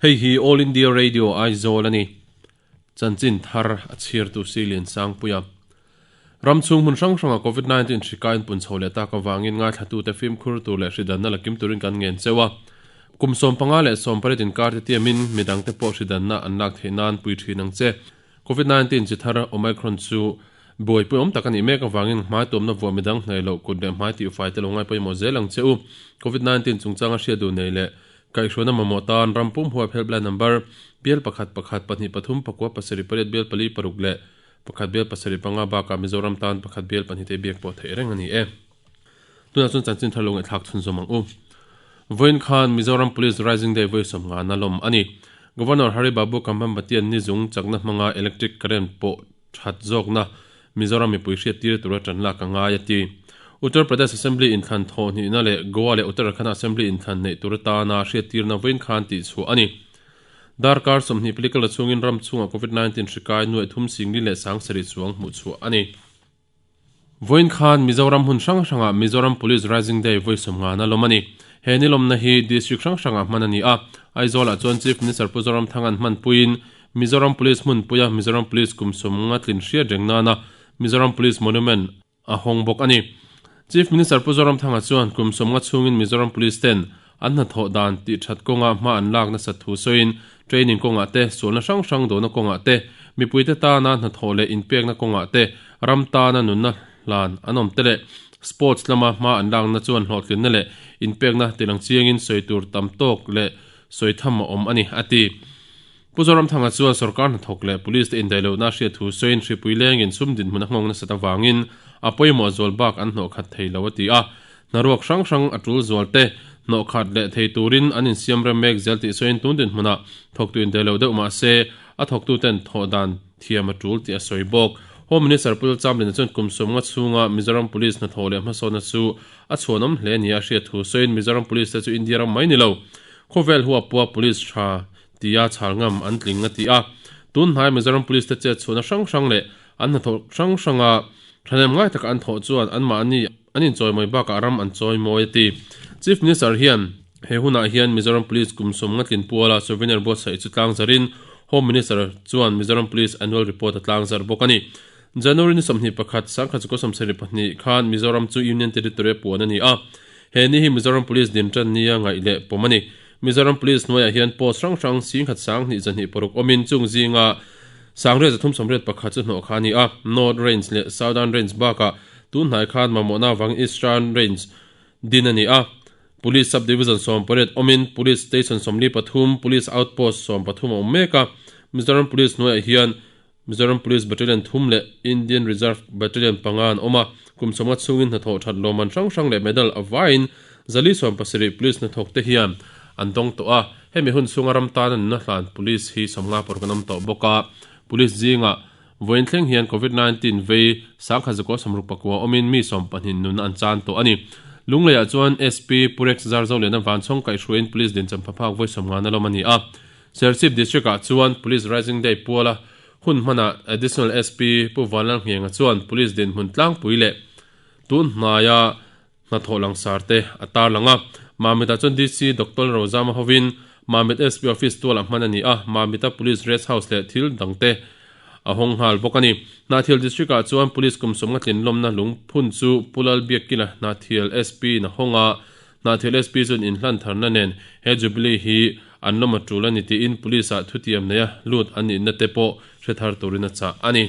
Hei hi All India Radio Aizawl a ni. Chanchin thar a chhiartu Silian Sangpuia. Ram chhung hmun hrang hranga Covid 19 hri kai inpun chho leh tak avangin ngaithlatute fimkhur tur leh hridanna la kim turin kan ngen cheu a. Kum 15 leh 18 inkar te tiamin midangte pawh hridanna an lak theih nan pui thin ang che. Covid 19 chi thar Omicron chu buaipui awm tak a nih mek avangin hmai tuamna vuah midang hnaih loh kut leh hmai tihfai te lo ngai pawimawh zel ang che u. Covid 19 chungchanga hriat duh nei leh Kaihhruaina mamawh tan ram pum huap helpline number bial pakhat pakhat pahnih pathum pakua pasarih pariat bial pali paruk leh pakhat bial pasarih panga bakah Mizoram tan pakhat bial pahnih te biak pawh theih reng a ni e. Tunah chuan chanchin thar lo ngaihthlak chhunzawm ang u. Vawiin khan Mizoram Police Rising Day vawi sawmngana lawm a ni. Governor Hari Babu Kambhampatian nizung chakna hmanga electric current pawh that zawkna Mizoram mipui hriattir tura tan lak a ngai a ti. Uttar Pradesh Assembly inthlan thawh hnihna leh Goa leh Uttarakhand Assembly inthlan neih tur atana hriattirna vawiin khan tihchhuah a ni. Darkar 20 political la chhungin ram chhungah Covid 19 hri kai nuaih thum singli leh sang sarih chuang hmuhchhuah a ni. Vawiin khan Mizoram hmun hrang hrangah Mizoram Police Rising Day vawi sawmngana lawm a ni. He ni lawmna hi District hrang hrangah hman a ni a. Aizawlah chuan Chief Minister Pu Zoramthanga'n hmanpuiin Mizoram Police hmunpuia Mizoram Police kum sawmnga tlin hriat reng nana Mizoram Police Monument a hawng bawk a ni. Chief Minister Pu Zoramthanga chuan kum sawmnga chhungin Mizoram Police ten an hnathawh dan tih that kawnga hma an lak nasat thu sawiin training kawngah te, sualna hrang hrang dawhna kawngah te, mipuite tana hnathawh leh inpekna kawngah te, ram tana nunna hlan an awm te leh sports lama hma an lakna chuan hlawhtlinna leh inpekna tilang chiangin sawi tur tam tawk leh sawi tham a awm a ni, a ti. Pu Zoramthanga chuan sorkar hnathawk leh police te indaih lohna a hriat thu sawiin hripui lengin sum dinhmun a nghawng nasat avangin a pawimawh zual bak an hnawh khat thei lo a ti a. Hnaruak hrang hrang a tul zual te hnawh khat leh thei turin an insiam rem mek zel tih sawiin tun dinhmunah thawktu indaih lo deuh mah se a thawktuten thawh dan thiam a tul tih a sawi bawk. Home Minister Pu Lalchamlina chuan kum sawmnga chhunga Mizoram Police hnathawh leh hmasawnna chu a chhuanawm hle nia a hriat thu sawiin Mizoram Police te chu India ram mai ni lo khawvel huapua Police tha tia chhal ngam an tling a ti a. Tun hnai Mizoram Police te chet chhuahna hrang hrang leh an hnathawh hrang hranga thahnem ngai taka an thawh chuan anmahni an inchawimawi bakah ram an chawimawi a ti. Chief Minister hian he hunah hian Mizoram Police kum sawmnga tlin puala souvenir buatsaih chu tlangzarin Home Minister chuan Mizoram Police Annual Report a tlangzar bawk a ni. January ni 21, 1972 khan Mizoram chu Union Territory a puan a ni a. He ni hi Mizoram Police din tan nia ngaih leh pawm a ni. Mizoram Police hnuaiah hian post hrang hrang singkhat sang hnih zahnih paruk awmin chung zinga sangriat zathum sawmriat pakhat chu hnawh kha a ni a. North Range leh Southern Range bakah tun hnai khan mamawhna avangin Eastern Range din a ni a. Police Sub Division 18 awmin Police Station 43, Police Outpost 13 a awm mek a. Mizoram Police hnuaiah hian Mizoram Police Battalion thum leh Indian Reserve Battalion panga an awm a, kum sawmnga chhungin hnathawh that lawmman hrang hrang leh medal a vaiin zali 70 police hnathawk te hian an dawng tawh a, hemi hun chhunga ram tana nunna hlan police hi sawmnga paruk an awm tawh bawk a, police zingah vawiin thleng hian Covid 19 vei sangkhat zakua sawmruk pakua awmin mi sawmpahnih nunna an chan tawh a ni. Lungleiah chuan SP Purex Zarzoliana Vanchhawng kaihhruaiin police dincham phaphak vawi sawmnga na lawm a ni a. Serchhip District-ah chuan Police Rising Day puala hun hmanah Additional SP Pu Vanlalnghenga chuan Police dinhmun tlangpui leh tun hnaia hnathawh langsar te a tarlang a. Mamit-ah chuan DC Doctor Rozama hovin Mamit SP Office tualah hman a ni a, Mamit-a Police Rest House leh thil dangte a hawng nghal bawk a ni. Hnahthial District-ah chuan Police kum sawmnga tlinlawmna lungphun chu Pu Lalbiakkila Hnahthial SP-in a hawng a, Hnahthial SP chuan inhlan tharna nen he Jubilee hi an lawm a tul a ni tiin Police-ah thutiam neia lut an nihna te pawh hre thar turin a chah a ni.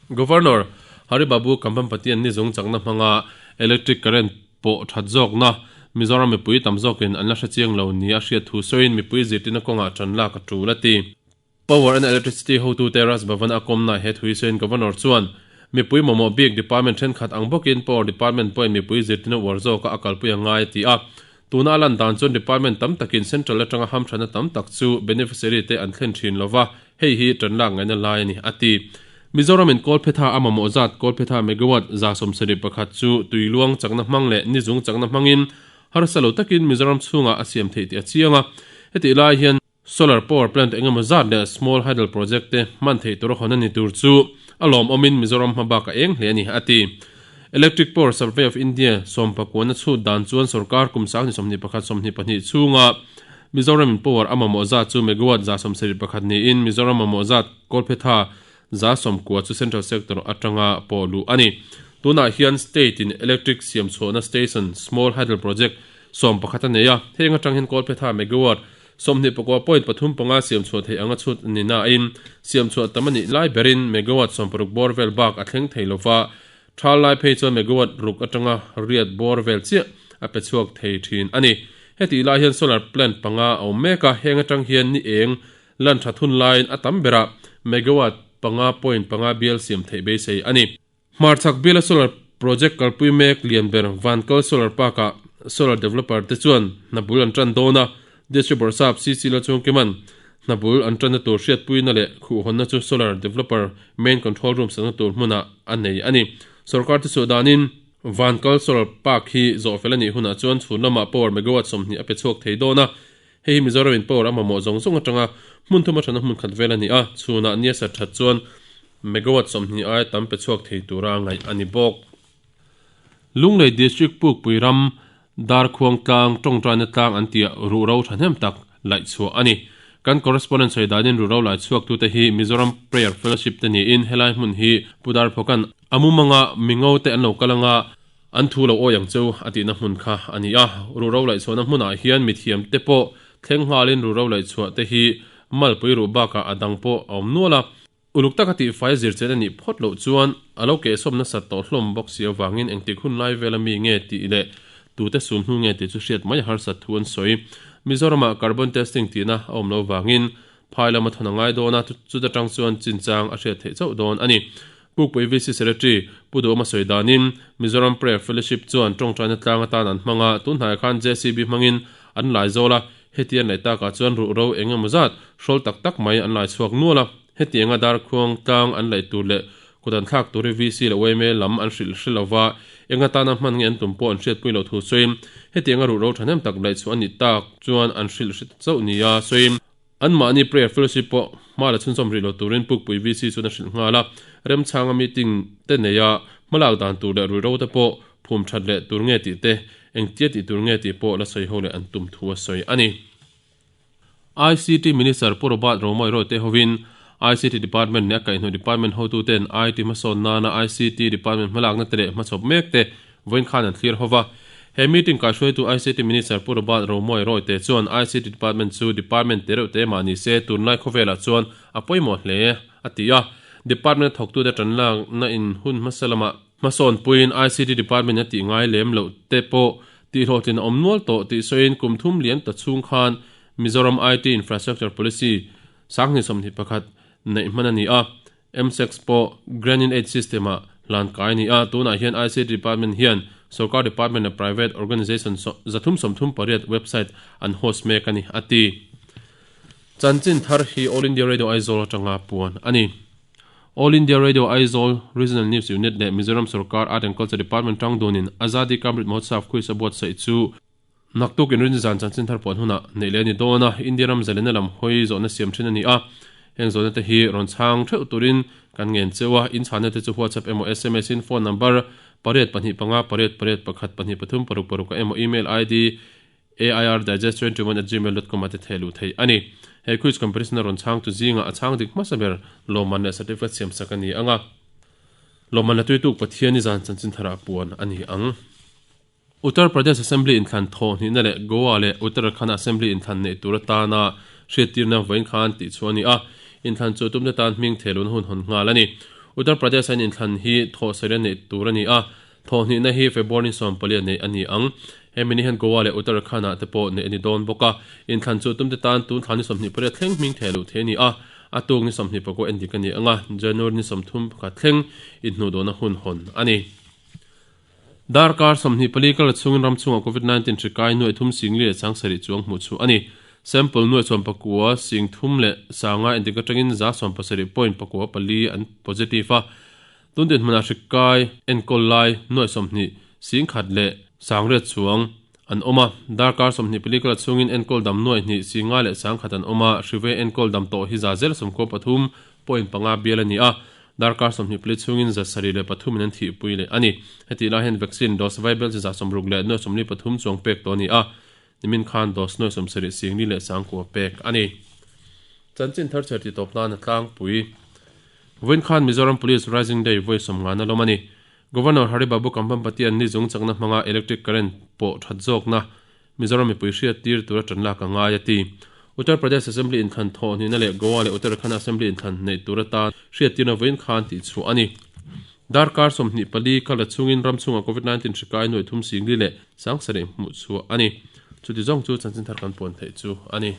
Governor Hari Babu Kambhampatian nizung chakna hmanga electric current pawh that zawkna Mizoram mipui tam zawkin an la hre chiang lo nia hriat thu sawiin mipui zirtirna kawngah tan lak a tul a ti. Power and Electricity hotute Raj Bhavan a kawmna he thui sawiin Governor chuan mipui mamawh bik department thenkhat ang bawkin Power Department pawhin mipui zirtirna uar zawka a kalpui a ngai a ti a. Tuna a lan dan chuan department tam takin central atanga hamthatna tam tak chu beneficiary te an thlen thin lova, hei hi tan lak ngaihna lai a ni, a ti. Mizoram in Kawlphetha a mamawh zat Kawlphetha megawatt 71 chu tuiluang chakna hmang leh nizung chakna hmangin harsa lo takin Mizoram chhungah a siam theih tih a chiang a. Hetih lai hian Solar power plant eng emaw zat leh small hydel project te hman theih tur a hawn a ni tur chu a lawmawmin Mizoram hma bak a eng hle a ni, a ti. Electric Power Survey of India sawmpakuana chhut dan chuan sorkar kum 2021 22 chhunga Mizoram in power a mamawh zat chu megawatt 71 niin Mizoram mamawh zat kawlphetha 90 chu central sector atanga pawh luh a ni. Tunah hian state in electric siam chhuahna station small hydel project 11 a nei a, heng atang hian kawlphetha megawatt 29.35 siam chhuah theih anga chhut ni nain siam chhuah tam a nih lai berin megawatt 60 bawr vel bak a thleng thei lova, Thal lai phei chuan megawatt ruk atanga riat bawr vel chiah a pe chhuak thei thin a ni. Hetih lai hian solar plant panga a awm mek a, heng atang hian ni eng lan that hun laiin a tam berah megawatt 5.5 bial siam theih beisei a ni. Hmarchhak biala solar project kalpui mek lian ber Vankal Solar Park-ah solar developer te chuan hna bul an tan dawn a, District Bawrhsap CC Lalchungkiman hna bul an tanna tur hriatpuina leh khuhhawnna chu Solar Developer Main Control Room sakna tur hmunah a nei a ni. Sorkar te chhuah danin Vankal Solar Park hi zawhfel a nih hunah chuan chhun lamah power megawatt 20 a pe chhuak thei dawn a, hei hi Mizoram in power a mamawh zawng zawng atanga hmun thum atana hmun khat vel a ni a, chhunah nia sat that chuan megawatt 20 aia tam pe chhuak thei tura ngaih a ni bawk. Lunglei District Pukpui ram Darkhuang tlang, tawngtaina tlang an tih ah ruhro thahnem tak laih chhuah a ni. Kan correspondent sawi danin ruhro lai chhuaktute hi Mizoram Prayer Fellowship te niin helai hmun hi Pu Darphawka'n a mumanga mingo te an lo kal anga an thu lo awi ang cheu a tihna hmun kha a ni a. Ruhro laih chhuahna hmunah hian mithiam te pawh thleng nghalin ruhro laih chhuah te hi malpui ruh bakah a dang pawh a awm nual a. Uluk taka tihfai zir chen a nih phawt loh chuan a lo kehsawm nasat tawh hlawm bawk si avangin engtik hun lai vela mi nge tih leh tute sum hnu nge tih chu hriat mai a harsat thu an sawi. Mizoramah carbon testing tihna a awm loh vangin phai lama thawn a ngai dawn a, chuta tang chuan chinchang a hriat theih chauh dawn a ni. Pukpui VC Secretary Pu Duhawma sawi danin Mizoram Prayer Fellowship chuan tawngtaina tlang atan an hmang a, tunhnaiah khan JCB hmangin an lai zawl a, heti an laih takah chuan ruhro eng emaw zat hrawl tak tak mai an lai chhuak nual a. Hetianga darkhuang tlang an laih tur leh kut an thlak tur hi VC leh yma lam an hrilh hre lova, eng atana hman nge an tum pawh an hriatpui loh thu sawiin, hetianga ruhro thahnem tak laih chhuah a nih tak chuan an hrilh hre ta chauh nia sawiin, anmahni prayer fellowship pawh hma la chhunzawm rih lo turin Pukpui VC chuan a hrilh nghal a, remchanga meeting te neia hmalak dan tur leh ruihro te pawh phum that leh tur nge tih te, engtia tih tur nge tih pawh la sawi ho leh an tum thu a sawi a ni. ICT Minister Pu Robert Romawia Rote hovin ICT Department leh a kaihhnawih Department hotuten IT hmasawn nana ICT Department hmalakna te leh hmachhawp mek te vawiin khan an thlir hova. He meeting kaihruaitu ICT Minister Pu Robert Romawia Rote chuan ICT Department chu Department te reuh te mah ni se tunlai khawvelah chuan a pawimawh hle a ti a. Department a thawktute tanlakna in hun hmasa lamah Hmasawn puiin ICT Department a tih ngai lem loh te pawh tihhlawhtlin a awm nual tawh tih sawiin kum thum lian ta chhung khan Mizoram IT Infrastructure Policy 2021 neih hman a ni a, MSEX pawh Grant-in Aid System-ah hlan kai a ni a, tunah hian ICT Department hian sorkar department leh private organization 338 website an host mek a ni, a ti. Chanchin thar hi All India Radio Aizawl atanga puan a ni. All India Radio Aizawl Regional News Unit leh Mizoram Sorkar Art and Culture Department tang dunin Azadi Ka Amrit Mahotsav quiz a buatsaih chu naktuk inrin zan chanchin thar puan hunah neih leh a ni dawn a, India ram zalena lam hawi zawhna siam thin a ni a, heng zawhna te hi rawn chhang theuh turin kan ngen cheu a, in chhahna te chu WhatsApp emaw sms in phone number pariat pahnih panga pariat pariat pakhat pahnih pathum paruk paruk ah emaw email id airdigest21@gmail.com ah te theh luh theih a ni. He quiz competition a rawn chhang tu zingah a chhang dik hmasa ber lawmman leh certificate siam sak a ni ang a. Lawmman la tuituk Pathian i zan chanchin tharah puan a ni ang. Uttar Pradesh Assembly inthlan thawh hnihna leh Goa leh Uttarakhand Assembly inthlan neih tur atana hriattirna vawiin khan tih chhuah a ni a. Inthlan chu tumte tan hming theh luhna hun hawn nghal a ni. Uttar Pradesh-a in inthlan hi thawh sarih a neih tur a ni a. Thawhhnihna hi February 14 a neih a ni ang. Hemi ni hian Goa leh Uttarakhand-ah te pawh neih a ni dawn bawk a. Inthlan chu tumte tan tun thla ni 28 thleng hming theh luh thei a ni a, a tuk ni 29 endik a ni ang a, January ni 31 thleng inhnuhdawhna hun hawn a ni. Darkar 24 kal chhungin ram chhungah Covid 19 hri kai nuai thum sing li leh chang sarih chuang hmuh chhuah a ni. Sample nuai chuan pakua sing thum leh sanga endik atangin 170 point pakua pali an positive a. Tun dinhmunah hri kai enkawl lai nuai 20 singkhat leh sangriat chuang an awm a, darkar 24 kala chhungin enkawl dam nuai hnih singa leh sangkhat an awm a, hrive enkawl dam tawh hi za zel 13 point panga bial a ni a, darkar 24 chhungin 703 in an thihpui leh a ni. Hetih lai hian vaccine dose vai bel chi 60 leh nuai 43 chuang pek tawh a ni a. Nimin khan dose nuai 70 singli leh sangkua pek a ni. Chanchin thar chher titawp nan a tlangpui. Vawiin khan Mizoram Police Rising Day vawi 50 a lawm a ni. Governor Hari Babu Kambhampati-a'n ni zung chakna hmanga electric current pawh that zawkna Mizoram mipui hriat tir tura tan lak a ngai a ti. Uttar Pradesh Assembly inthlan thawh hnihna leh Goa leh Uttarakhand Assembly inthlan neih tur atan hriat tirna vawiin khan tih chhuah a ni. Darkar 24 kal la chungin ram chhungah Covid 19 hri kai nuai thum singli leh 7000 hmuh chhuah a ni. Chuti zawng chu chanchin thar kan puan theih chu a ni.